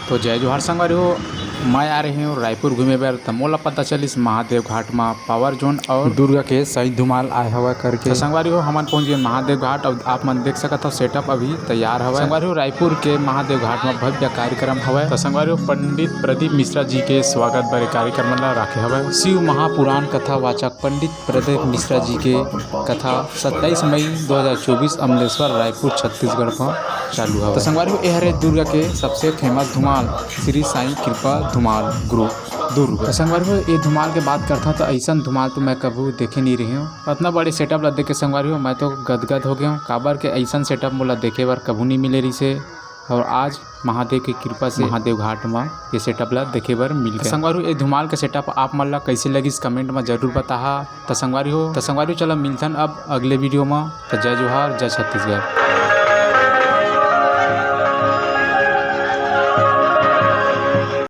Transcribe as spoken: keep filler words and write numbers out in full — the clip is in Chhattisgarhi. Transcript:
तो जय जोहार संगवारी हो, मैं आ रहे हूँ रायपुर घूमे बर, त मोला पता चलिस महादेव घाट मा पावर जोन और दुर्गा के सही धुमाल आए हवय करके। तो संगवारी हो, हमन पहुँच गए महादेव घाट। अब आप मन देख सकत हो, सेटअप अभी तैयार हवय। संगवारी हो, रायपुर के महादेव घाट मा भव्य कार्यक्रम हवय। तो संगवारी हो, पंडित प्रदीप मिश्रा जी के स्वागत बर ए कार्यक्रम ला राखे हवय। शिव महापुराण कथा वाचक पंडित प्रदीप मिश्रा जी के कथा सत्ताईस मई दो हज़ार चौबीस, अमलेश्वर, रायपुर, छत्तीसगढ़ मा चालू हवय। तो संगवारी हो, ए हरे दुर्गा के सबसे फेमस धुमाल, श्री साईं कृपा धुमाल ग्रुप दुर्ग। तो संगवारी हो, ए धुमाल के बात करथा तो अइसन धुमाल तो मैं कभू देखे नहीं रहे हूँ। अतना बड़े सेटअप ला देख के संगवारी हो, मैं तो गदगद हो गए हूँ, काबर के अइसन सेटअप मोला देखे बर कभू नहीं मिले रहिसे। और आज महादेव के कृपा से महादेव घाट मा ये सेटअप ला देखे बर मिल गए। संगवारी हो, ए धुमाल के सेटअप आप मन ला कैसे लगिस, कमेंट मा जरूर बताहा। त संगवारी हो, त संगवारी हो, चला मिलथन अब अगले वीडियो मा। त जय जोहार, जय छत्तीसगढ़।